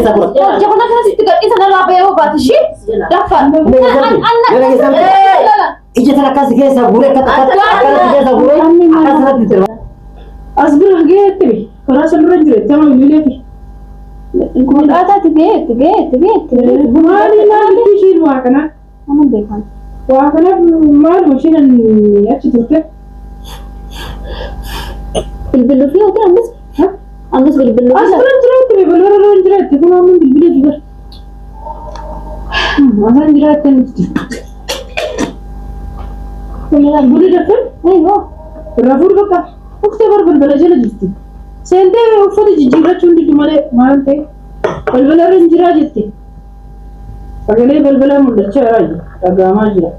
Hojii kana sitti gadhiisa narraa bahee baate ishee daffaa. Ija tana akkas keessa guuree akka akkanatti keessa guuree akkasirratti sirba. As bira gaheetti karaa san dura jira itti amma bilbileefi. Mul'ataatti gaheetti gaheetti gaheetti. Maali maalitti ishiin waa kana? Nama beekan. Waa kanaaf maaluma ishiin achi turte? Bilbiluu fi yookiin ammas ammas bilbiluu As bira jiraatti balbala irra jiraatti kun amma bilbileefi bara. Asaan jiraatti nuti. Buna dafan? Eeyyoo. Irraa fuudhu bakka uffata bar balbala jala jirti. Seentee uffata jijjiirrachuu hin diddu malee maal ta'e balbala irra hin jiraa jette. Sagalee balbalaa mul'achaa jira dhaga'amaa jira.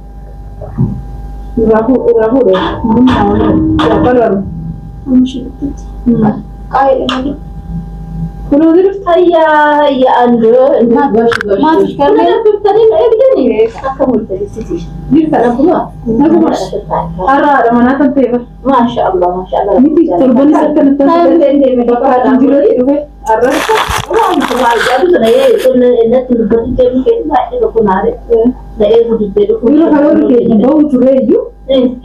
Irraa fuudhu irraa fuudhu. Bunni haa Qaayee malee. Kunoo dhufte. Hayyaa hayyaa andoo Maatiif kana dubbiftanii na eegdanii akka mul'atisiiti. Jirta. Naguma. Naguma. Har'aadha manaa kan ta'e bar. Maasha Allah maasha Allah. Miti torbanis akkanatti bakka hin jirretti dhufe har'a. Waan baay'ee sana natti dubbatu deemu keessa baay'ee tokko naare. Na eegu diddee dhufu. Yeroo karoorri keenya bahu ture iyyuu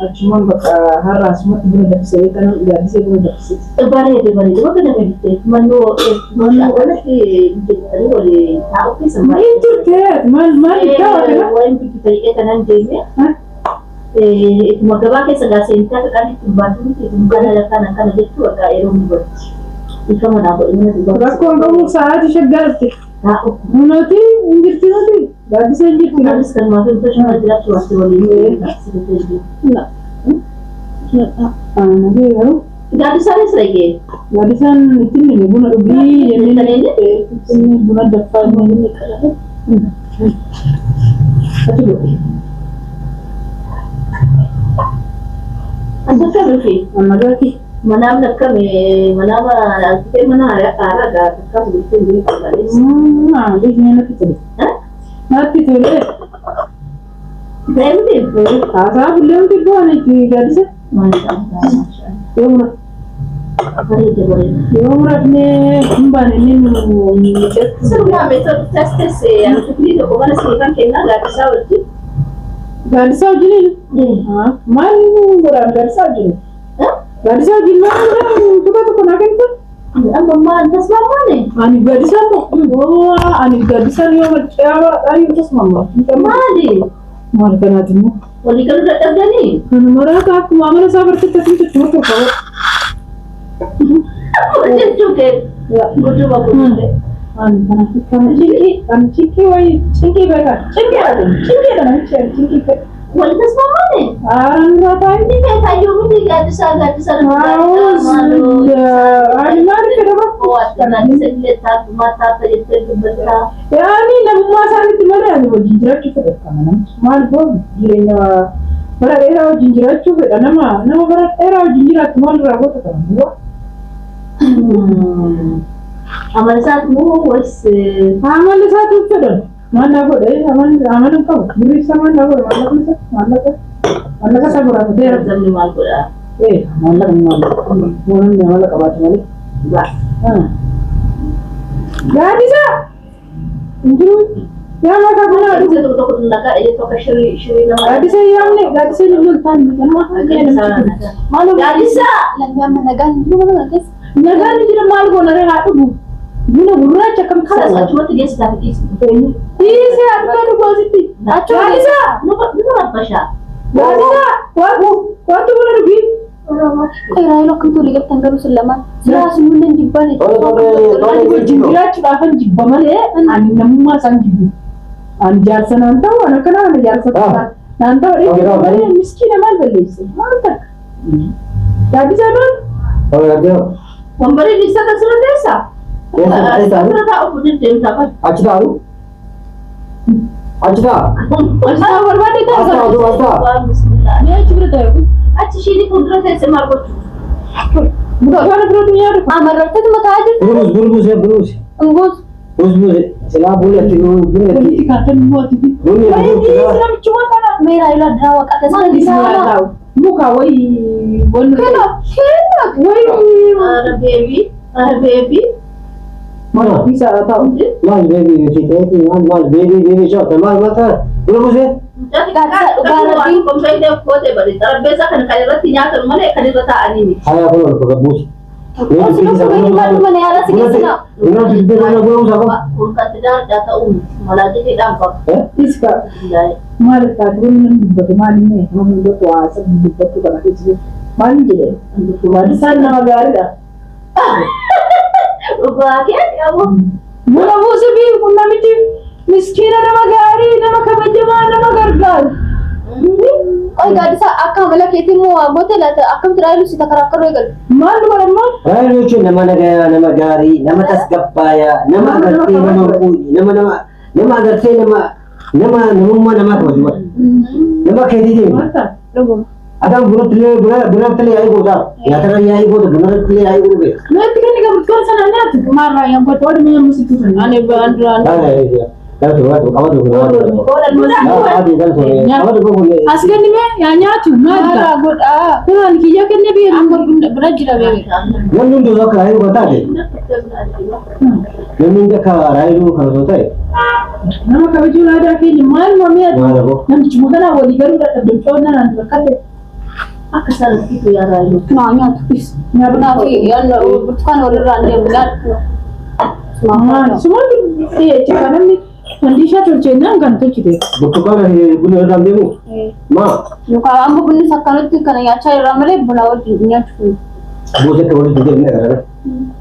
achumaan bakka har'a asumatti buna danfisee kan gaaddisee buna danfisee. Bareede bareede bakka nama diddee mannoo mannoo kanatti jettanii walii taa'u keessa Hin turte maal maal bittaa waa kana? Waan bitu ta'ee kanan deeme. Ittuma gabaa keessa gaa seentaa kan ittiin baatu miti kana kana kana jechuu bakka yeroo dubarti. Ifa manaa godhe mana dubarti. Rakkoon qabu sa'aatii shaggaa dhufte. Taa'u. Nuti hin jirti nuti gaaddisee hin jirti. Anis kan maatiin bashannana jiraachuu waatti waliin. Nagee garuu Gaaddisaanis dhagee. gaaddisaan ittiin hime buna dhugii jennee ittiin buna danfaa jennee achi godhe. Anta akkami fi Amma gaati. manaamni akkami manaama argitee mana haaraa gaa akkas gootee beeku malees. Maaliif natti tole? Natti tole. Deemti. Haasaa bullee hundi bu'aan itti gaaddisa. Maasha Allah maasha Allah. Yoo mura Bareeda bareeda. yoo murafnee hin baane inni nu miidhagsu. Sirna meeshaa testes ani tokko mana siifan kennaa gaaddisaa wajjin. Gaaddisaa wajjin maal godhaan gaaddisaa wajjin? Gaaddisaa wajjin maal godhaan kutaa tokko naa kennita? Amma maal tasmaamaane? Ani gaaddisaan moo ani gaaddisaan yoo maccaa'aa yoo tasmaama. Maali? Maal kanaati immoo? Walii galuu dadhabdanii? Kan maraata akkuma amala isaa bartetti asiin jechuudha tokko qaba. Jechuu kee gudduma guddute. Ani kanaaf kana cinqii ani cinqii wayii cinqii beekaa cinqiidha kun cinqiidha namichi ani cinqii fedha. Wal tasmaamaane? Haaraan irraa taa'e. Inni feetaayyuu miti gaaddisaa gaaddisaa Ani maal fedha bakka? Yaani namummaa isaaniitti malee ani wajjin jiraachuu fedha kana namichi maal goonu jireenya bara dheeraa wajjin jiraachuu fedha nama nama bara dheeraa wajjin jiraattu maal irraa goota kana duwwaa. Amala isaati moo wayis Amalli isaatu fedhan maal naa godhe amalli amala hin qabu birri isaa maal naa godhe maallaqni isaa maallaqa maallaqa isaa boraafateera. namni maal godhaa? Ee maallaqa maallaqa namni amala qabaatu malee. Gaaddisa! Hin jiru. Yaa maqaa bunaa dhugu. Tokko tokko nagaa jettu akka shirii shirii nama. Gaaddisa yaamne gaaddisa ni loltaan Gaaddisaa! Lammii amma nagaan hin jiru mana keessa. Nagaan ni jira maal goona ree haa dhugu. Buna gurraacha akkam Kanas kana. achumatti geessisaa fi dhiisi. Dhiisee adda dhugu asitti. Gaaddisa! Numa rabbashaa. Gaaddisa! Waantu buna dhugi. Qeeraa akkamitti walii galtan garuu sun lamaan. Silaas nunnen jibbaan Ani wajjin jiraachuudhaafan jibba malee ani namummaa isaan jibbu. Ani jaarsa naan ta'u ani akkana ani jaarsa naan ta'u jibba malee miskiina maal balleesse maal takka. Gaaddisa maal? Wambarii dhiisaa kan sirra teessaa? Sirra taa'uuf deddeemtaa bara. Achi taa'u. Achi taa'a. Achi taa'u barbaadde As taa'u. taa'u as taa'a. Waan bismillah. Mee achi bira taa'u. Achi ishiin fuuldura teessee maal gochuu? Mukaan bira duniyaa dhufa. Amarratti mataa jirtu. Buruus buruus buruus. Imbuus. Buus buus silaa buun itti buun Walitti itti kaatan immoo ati. buun itti Wayii buun silaa. namichuma kana. Meeraa ilaa diraa waaqaa Maal keessa. taa'u? Muka wayii wanni. Kenna kenna. Wayii. Ara beebii. Ara beebii. Maal isa taa'u. Maal beebii fixeeti maal maal beebii beebii shawta maal maal ta'a buna buusee. Xarapheezaa kana kan irratti nyaatan malee kan irra taa'anii miti. Hayaa kun ol bakka buusi. Osoo kuma himaa mana yaalaa si geessinaa. Buna buusee buna buusaa qaba. Kun kan tidaardaa ta'uu miti. Malaajiidhaan qaba. Iska maal taate wanni namni dubbatu maal inni namni dubbatu haasa dubbatu kana keessa maal jedhe isaan nama gaariidha. Dhugaa keeti ammoo. Buna buuse fi kun namichi miskiina nama gaarii nama kabajamaa nama gargaaru. Qoy gaaddisa akka amala keetii immoo waa goote laata akkamitti raayiluu si takaraakkaroo eegalu. Maal godhammaa? Raayiluu jechuun nama nagayaa, nama gaarii, nama tasgabbaayaa, nama agartee nama quuqi, nama nama nama agartee nama nama namummaa namaa kabaju bara. Nama keetiitii miti. Maal ta'a? Dhuguma. Adam bunatti illee bunatti illee yaa'ii goota. Nyaatarra yaa'ii goota bunarratti illee yaa'ii godhu beeka. Meetti kenni gabritoon sana nyaatu. Maal raayyaan godhu? Qoodi mee musitu sana. Ani ba'an duraan. As kenni mee yaa nyaatu maal Maal ta'a? godhaa? Kun ani kiyya kenne biyya Amma bira jira beeku. Namni hundi osoo akka raayiluu kan taate namni hundi akka raayiluu kan osoo ta'e Nama kabajuun aadaa keenya maal mamee maal aboo. namichi maganaa walii galuu dadhabde coonnaa naan rakkate. Akka sanatti yaa raayiluu. Naa nyaatu. Bunaa fi burtukaana walirraa hin deemu nyaatu. Maal sumatti dhiyeecha namni fandishaa tolchennaan kan tolchite. Burtukaana fi buna irraa deemu maa Nuka amma bunni akkanatti kana nyaachaa jirra malee buna wajjin nyaachuu. buusee akka walitti deemne agarra.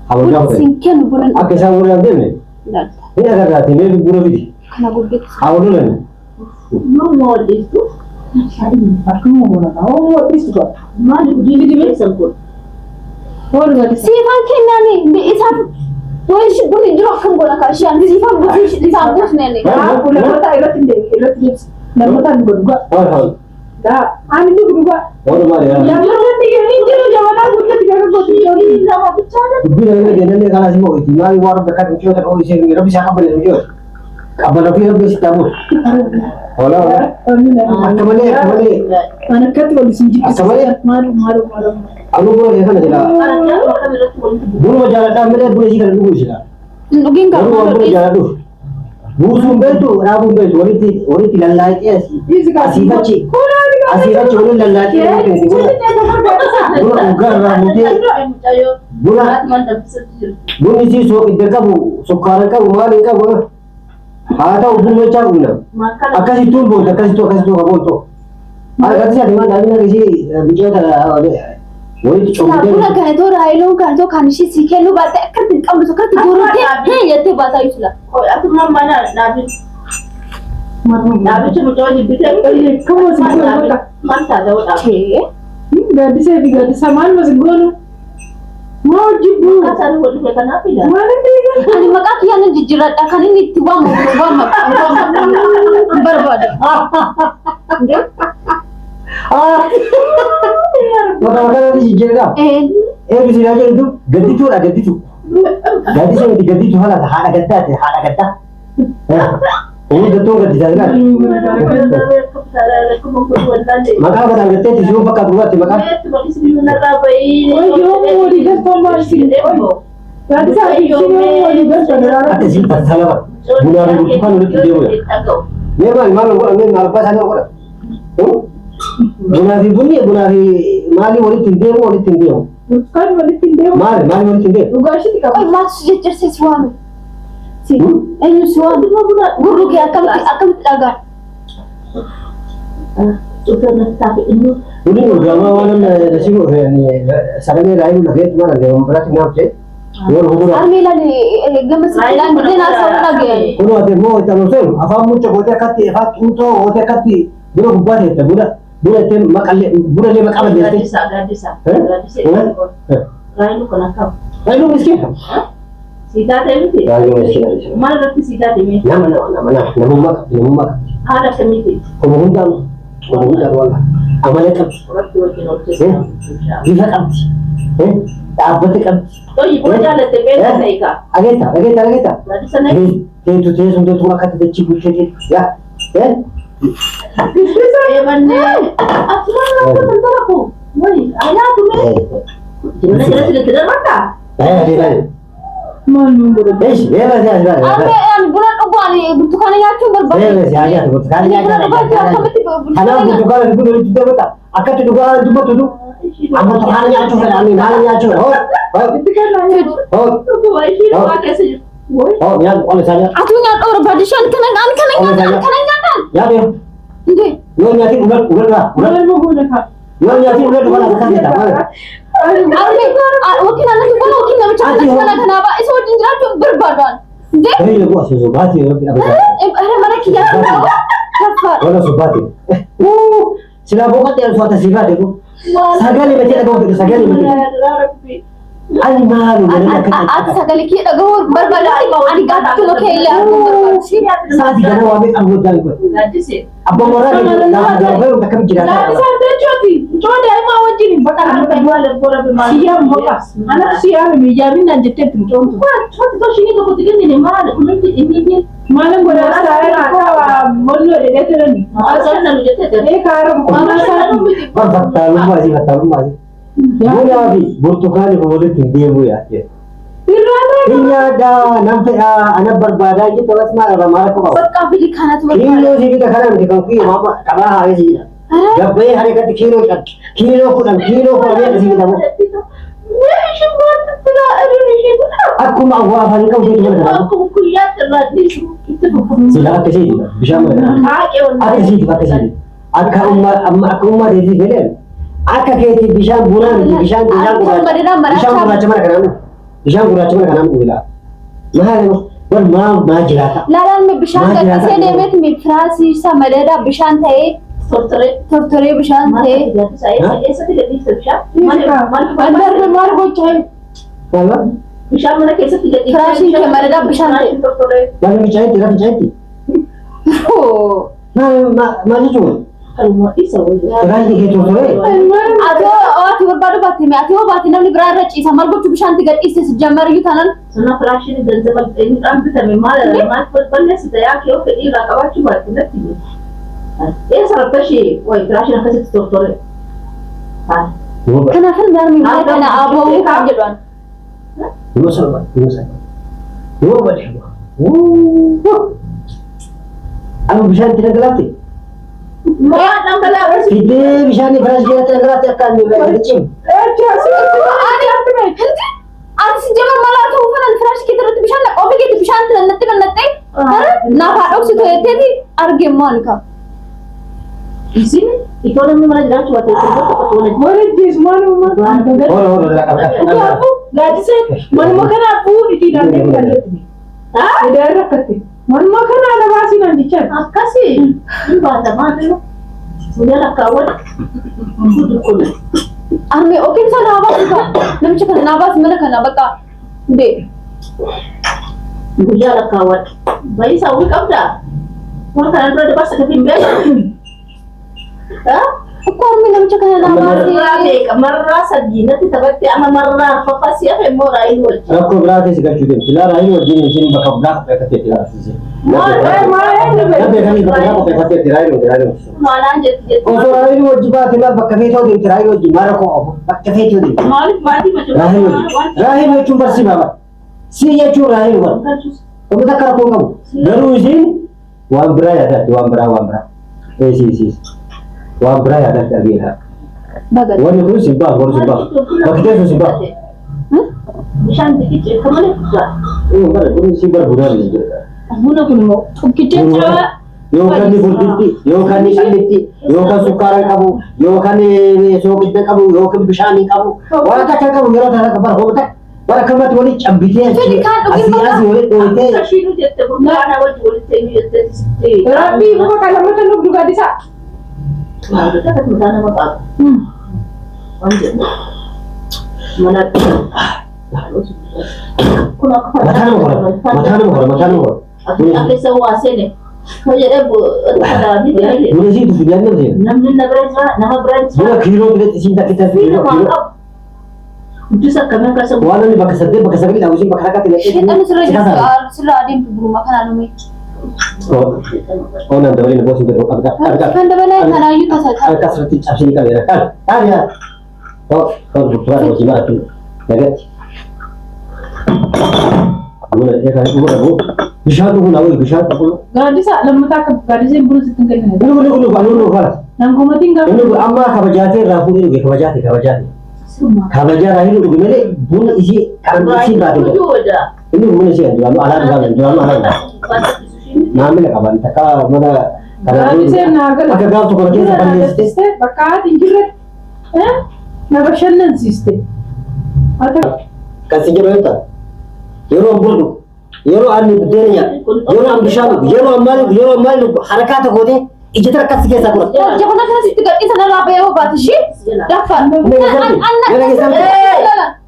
Hawwaa Bunni godhe. sin kennu buna Akka isaan walirraa deemne ilaalta. ni agarraati mee buna fidi. Kana gubbetti. Haa wallolan. Yommuu wal'iftu Akkuma goona kaa hoo dhiistu qaba. maali hojii keessan kun? Hoolu gadi. Siifaan kennaani isaan wayi bunni jiru akkam godha kaa ishee ani siifaan buusee isaan buusne. Lammataa irratti hin deebi irratti deebisi. Lammataa dhuga dhuga. Haal haal. Daa ani dhugu dhuga. Waan maali yaa. Lammataa hin jiru jabanaa guddatti gaafa gootu Hojii lama bichaadha. Dubbii nama jennaan kanas immoo itti maali waan rabbi kan micoota dhoo ishee rabbi isaa qabbale micoota. Qabbala fi rabbi sitti hamuus. Hola hola. Akka malee akka malee Ani akkatti wal isin Akka malee. jibbisiisa. Maal maal maal. Anuu buna kee kana jira. Araddaa akkam irratti walitti bu'u. Bunuma jaaladhaa malee buna ishii kana dhuguu jira. Hin dhugiin Garuu waan buna jaaladhuuf. Buusuun beektu dhaabuun beektu walitti walitti lallaaqee asii asii fachi asii fachi waliin lallaaqee walitti buna buna dhugaa irraa buutee buna bunni isii soogidda qabu sukkaara qabu maal hin qabu haa ta'u buna jechaa dhugna. Akkasittuun boonta akkasittuu akkasittuu ka boontu. Akkasii ati maal dhaabina akkasii biqiltoota walitti Buna coomidee kana too raayiloon kana too kan ishee si kennuu baatte akkatti hin qabdu akkatti gorotee hee jettee baataa jechuudha. Akkuma mana dhaabichi mucaa jibbitee Akkuma isin goonu bakka. maal taatee dhaabe. Gaaddisee fi gaaddisa maal mas goonu. Maa hojii Akka isaan wal dhufe kanaaf ilaala. Maal inni Ani maqaa kiyyaa nan jijjiirradha kan inni itti waamamu waamamu hin barbaadu. Maqaa maqaa jijjiirraa. Eebbi si jedhu gaddituudha gadditu. Gaddisa miti gadditu haala haadha gaddaati haadha gaddaa. Humni gattuun gaddisaa jira. Maqaa badaan gatteetti si bakka duwwaatti maqaa. Gaaddisaa fi isheen walii galchan Akka isin tassalama. Bunaa fi burtukaan walitti deemudha. Mee maal maal godha mee maal abbaa isaanii godha. Bunaa fi bunni bunaa fi maalii walitti hin deemu walitti hin deemu. Burtukaan walitti hin deemu. Maali maali walitti hin deemu. Dhugaa isheetti qaba. Qoy maaltu si jajjarsee si waame? Si eenyu si waame? Gurru kee akkamitti akkamitti dhagaa? Bunni urgaamaa waan namni si godhe sagalee raayiluu lageetti maal argama biraatti naaf jedhe. Yoo hubura. Harmee ilaali gama si ilaan dideen haasawuu dhaga'e. Kun ati immoo itti amantu afaan mucha gootee akkatti afaan xuuxoo gootee akkatti buna gubbaa teetta buna buna ittiin maqallee buna illee maqaa balleessite. Raayiluu kan akkam. Raayiluu miskiina. Siitaa ta'e miti. Raayiluu miskiina. Maal irratti siitaa ta'e miti? Nama nama nama nama namummaa qabdi namummaa qabdi. Haala akkamiiti? Kuma hundaan kuma hundaan walla amala qabdi Rabbi wajjin hojjetu. bifa qabdi dhaabbata qabdi. Toyi buna jaalatte beekta ta'e kaa. Dhageetta dhageetta dhageetta. Gaaddisa na Teessu teessu teessu akkatti dachii bulchee teessu yaa. eebannee. Ati maal rakkoo kan taraku? Wayi ayaatu mee? Jibana jalatti itti darbatta? Baay'ee baay'ee. Maal nuun godhe? Eesh, eeba si as baate. Arme ani buna dhugu ani burtukaana nyaachuun barbaade. Eeba si haa nyaatu burtukaana Ani buna nyaachaa. dhugaatii akkamitti Kanaaf burtukaana burtukaana fi buna walitti dabata. Akkatti dhugaa dubbatu tu. Amma burtukaana nyaachuu fedha ani maal nyaachuu fedha. Hoo, hoo, Itti kennaa nyaatu. hoo, Dhuguma ishii waa keessa jirtu. hoo, nyaatu qola isaa nyaatu. Atuu nyaadhu barbaade shan kana ani kana nyaadha ani kana nyaadha. Nyaatu. Indee Yoo nyaatiin uladhu uladhu uladhu. Maal ma goone kaa? Yoo nyaatiin uladhu maal akka ta'e maal. arme wakiin anatti buna wakiin namicha kana kana kanaafaa isa wajjin jiraachuun barbaadu. Indee Baay'ee bu'aa osoo baatee rabbi dhabe. ara mana kiyyaa kaffaadha. Wala osoo baatee. Silaa boqottee alfaata si baate kun. Sagalee matee dhaga'uu fedhe sagalee matee. Ani maalu namni akka Ati sagalee kee dhaga'uu barbaada. Ani gaadduma kee illee arguu barbaadu. Sa'aatii gana waa meeqa guddaan kun. Gaaddisee. Abbaan warraa gaafa gaafa akkamitti jiraata. Gaaddisaan jechuuti. Mucoo daa'imaa wajjin hin baqatan. Siyyaan boqa. Anatu siyyaan miyyaamin naan jetteetti mucoon tun. Maalan godhaa saayee kaa bolloo dhedhee turani. Ee kaara mamaa isaa. Bar fattaalummaa asii fattaalummaa asii. Bunaa fi burtukaanni kun walitti hin deemuu yaadde. Irraa Hin nyaadaa nan fedhaa ana barbaadaa jettu akkas maal irraa maal akka qabu. Bakka fili kanatu barbaada. Kiiloo si bita kana miti kan kiiloo amma qabaa haaree si bita. Gabbayee haree katti kiiloo 5 kiiloo 10 kiiloo 10 si bitamu. Akkuma awwaafanii qabu jechuudha mana kanaa. Sila akka isiiti bishaan mana kanaa. Akka isiiti akka isiiti. Akka ummaa amma akka ummaa teetii fedhan akka keetii bishaan bunaa miti bishaan bishaan gurraacha bishaan gurraacha mana kanaa dhufu. Bishaan gurraacha mana kanaa dhufu ilaa. Maal wal maa maa jiraata. Laalaan bishaan Maal gadhiisee jiraata? deemeet mi firaasii isaa maleedha bishaan ta'ee tortoree bishaan ta'ee. Andarbe maal gochaa hin? Maal maal? Bishaan mana keessatti gadhiisee Firaashiin kee maleedha bishaan ta'e. tortoree. Maal fincaa'etti lafa fincaa'etti. Maal maal jechuun? Kanuma isa wayyaa. Firaasii kee tortoree. Ati ati barbaadu baatte mi ati hoo baatte namni biraa irra ciisa maal gochuu bishaanti gadhiiste si jammariyyuu taanaan. Sana firaashiin ganzaba eenyudhaan bitame maal maal balleessite yaa kee of fedhii irraa qabaachuu baatte natti himi. Eessa rabbashee wayi firaashiin akkasitti tortore. Kanaafin namni mana kana aboo kan jedhan. Yoo salphaa yoo salphaa. Yoo badhe. Amma bishaan itti dhangalaafte. Maal dhangala'aa Fiddee bishaan firaasii keessatti dhangalaafte akka inni cimu. Ati si jama malaa ta'uu fanan firaashii kee irratti bishaan naqaa ofii keetti bishaan itti nannatti nannattee naaf haa dhoksitu jetteeti arge maal ka. Isin itoo namni mana jiraachuu baate torba tokko tola. Warajjees maaluma. Hola hola la qabda. Kanaafuu gaaddisee manuma kanaa fuudhitii naannoo kan jetti. Edaa rakkatte. Manuma kanaa na baasii naan jechaan. Akkasii hin baata maal guyyaa lakkaawwan kun. Arme ofiin isaa naa baasi ka namicha kana naa baasi mana kana bakka dee. Guyyaa lakkaawwan. Baay'isaa hawwii qabdaa? Waan kana dura dabarsa kan hin beeku. Ukko arme namicha kana naa Marraa baasi. meeqa marraa sadii natti taphatte amma marraa arfaffaa si'a hafe immoo raayil wajjin. Rakkoo biraa keessa galchuu deemti. Laa raayil wajjin isheen bakka biraa qopheeffatteetti laafsise. Maal maal eenyu beeku? Labbee kamii bakka biraa qopheeffatteetti raayil wajjin raayil wajjin. Maalaan jetti jetti. Osoo raayil wajjin baate maal bakka feetoo deemti raayil wajjin maal rakkoo qabu bakka feetoo deemti. Maaliif maatii Raayil wajjin. Raayil jechuun barsi baaba. Si jechuun raayil wajjin. Obbo takka rakkoo qabu. Garuu isiin waan biraa yaadatti waan biraa waan biraa. Ee si waan biraa yaadatti argeera. Baga. Wanni kun si baasu wanni si baasu. Bakki teessu si baasu. Bishaan xixiqqee akka malee guddaa. Bara kun si bara bunaa miti jedha. Buna kun immoo tokkicha cabaa. Yookaan ni furditti, yookaan ni qallitti, yookaan sukkaara hin qabu, yookaan soogidda qabu, yookaan bishaan hin qabu. Waan takka hin qabu yeroo takka bara hoo takka bara kamatti waliin cambitee Fedhi kaan dhugin asii asii waliin dhooytee. Akka ishiin jette burtukaana wajjin walitti eenyu jettee sitti. Rabbii muka qalamata nuuf dhugaatisaa. Akka mataa nama qabu. Waan jedhu. Mana kun akka Mataa nama hora, mataa nama hora, mataa nama hora. Addunyaa keessa waa seene. Hojjedhee fadaanii Buna isii dhufu nyaanni nama seena. namni na bira jira nama bira jira. Buna kiiloo biratti isiin takka tafi Fi kiiloo. nama qabu. Guddisa akkamii akka isa Waan namni bakka 8 bakka 9 dhaabu isiin bakka takkatti naqxee. Sheexanni sirra jirtu sirra adeemtu buruma kanaa nume. Oonaan dabalee boosii gadi qabda. Kan dabalee kanaayyuu tasa Harka asirratti cabsanii qabeera. Qabi, qabi yaa. Hoo, hoo, burtukaana hojii maal nagatti. Buna buna bu. Bishaan dhugu naa bishaan dhugu. Gaaddisa lammataa akka gaaddiseen buna sitti hin kennine. Inni kun kun kun kun kalas. Nan komatiin gaafa. Inni kun amma kabajaatee irraa fuudhee dhuge kabajaate kabajaate. Kabajaa irraa hin dhuge malee buna isii kan isii baate. Inni kun buna isii duraanuu alaa dhugaa duraanuu alaa dhugaa. Maamila qaban takka mana Gaaddiseen naa gala. Akka gaaf tokko keessa Buna na balleessite. danfiste bakka haati hin jirretti na bashannansiiste. Haa ta'u. Kan si jedhu yoo ta'u yeroo buna dhugu yeroo ani buddeena nyaadhu yeroo an bishaan dhugu yeroo an maal dhugu yeroo an maal dhugu harakaa tokko gootee ija tara akkas keessaa gura. Jabana kana sitti gadhiisa narraa bahee hoo baate ishee daffaa.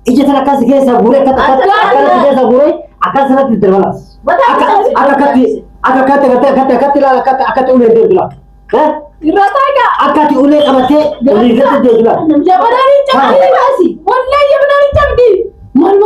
Ija tara akkas keessaa guuree akka akkas keessaa guuree akkas irratti darbala. Akka akkatti akka akkatti akkatti akkatti ilaala akkatti akkatti ulee deemtu laala. Irraa taagaa. Akkatti ulee qabattee olii gadi deemtu laala. Jabanaan hin cabdii baasi. Wallahi jabanaan hin cabdii. Maal